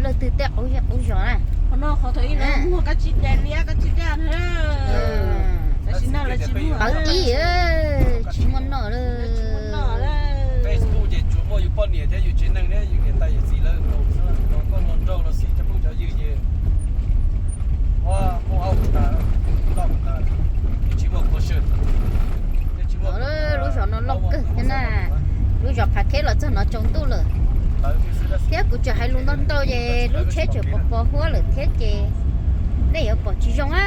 Twg tej qub zej qub zos na. Qhov no qhov thaum ub lawv muag kab tsib daj liab kab tsib daj na. Tam sim no lawv tsis muag. Qhov ib tsis muaj noj lawm. Facebook ces tsuas muaj yus poj niam thiab yus tsev neeg thiab yus niam tais yawm txiv lawv nkaus xwb, koj hluas nraug los xij cov phooj cov ywg ces muab muab aub tas, loj tas, tsis muaj khuav sw. Lub zos no loj kawg thiab na. Lub zos Phav Kheb los txog no tsaus ntuj lawm. Thiab kuv tseem hais lus ntau ntau ces lub tsheb tseem pos pos huab lawm thiab ces nej yuav pom tsis zoo a.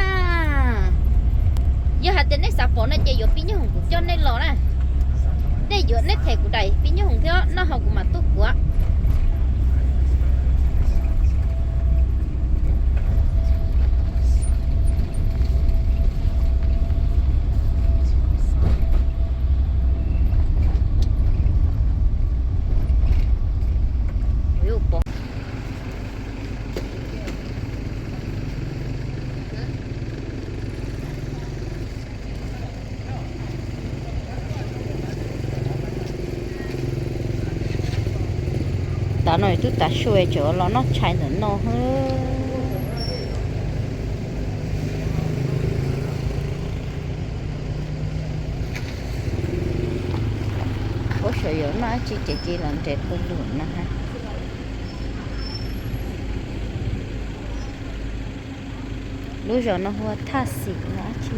Yog hais tias nej xav pom no ces yuav pib nyob hoom kuv coj nej los na. Nej yuav nej them kuv daim pib nyob hoom thiab noj hauv kuv mam tuaj kuav. Tav no twb tav su tseem los noj tshais ntawm no. Ua tsaug, yuav noj dab tsi ces cia los nres pawg lug na. Lub zos no hu ua Thaj Xim no dab tsi.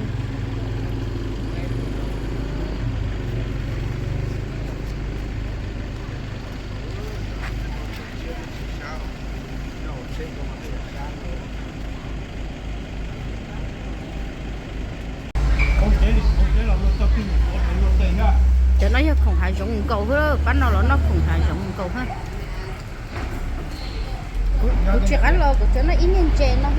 Cov no yog khoom hav zoov nkaus xwb, pab no los noj khoom hav zoov nkaus xwb. Kuv tsis qab los kuv tsuas noj ib niag ntses no.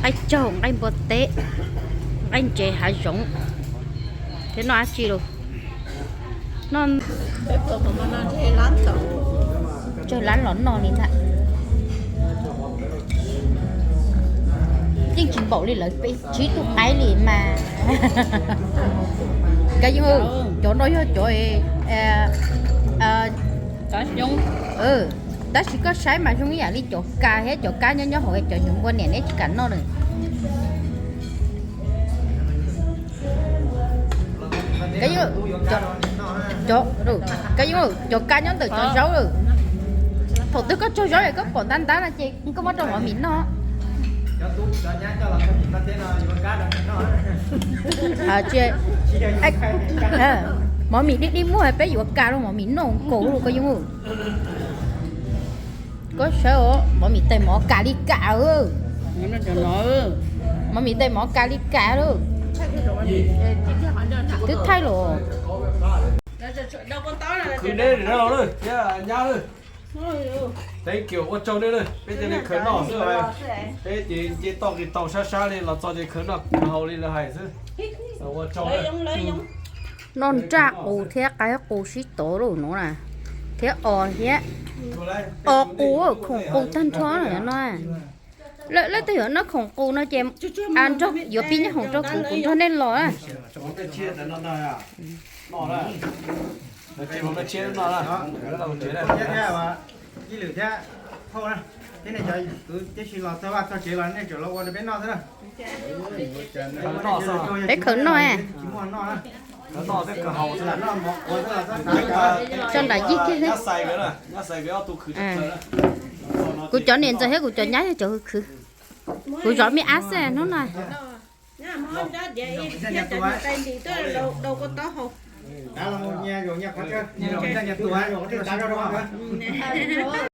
Nqaij tsaug, nqaij npua teb, nqaij ntses hav zoov, thiab noj dab tsi los noj. Tsawg lab los noj li ntag. Yeej tsis npaum li lawv peb tsib tug qaib li mas. Kab Yeej, cov no yog cov, tab sis koj saib mas zoo ib yam li cov kas thiab cov kab nyob nyob hauv cov nyuv npua niam neb tsis kam noj na. Kab Yeej, Kab Yeej, cov kas nyob ntawm cov zaub lawm. Thaum twg koj tsau zaub es koj pom ntab ntab no ces koj muab rau mov mis noj. Mov mis dib dib muag peb yuav kas rau mov mis noj nkaus li Kab Yeej. Koj saib os, mov mis tais mov kas li kas. Mov mis tais mov kas li kas lawm. Twb thaij los. Khwv neb rau lawm thiab nyab lawm. Thank you, ua tsaug nej lawm, peb cov neeg khwv noj xwb. Peb ces nce toj qis taug sab sab li los txog ces khwv noj haus li lawv hais xwb. Ua tsaug. Noj nraj qus thiab qaib qus sib tov lawm no na, thiab os thiab. Os qus, khoom qus tag nrho no. Lawv tej yuav noj khoom qus no ces yuav pib nyob hoom rau kuv, kuv nrog nej los na. Ib lwm thiab, thiab nej cov kwv tij los txog vaj txog tsev los nej tseem los ua rau peb noj xwb na. Peb khwv noj. Tso nram yij kiag. Kuv cov niam ntxawm thiab kuv cov nyab yog cov khwv khwv. Kuv zov me ab xwb hnub no.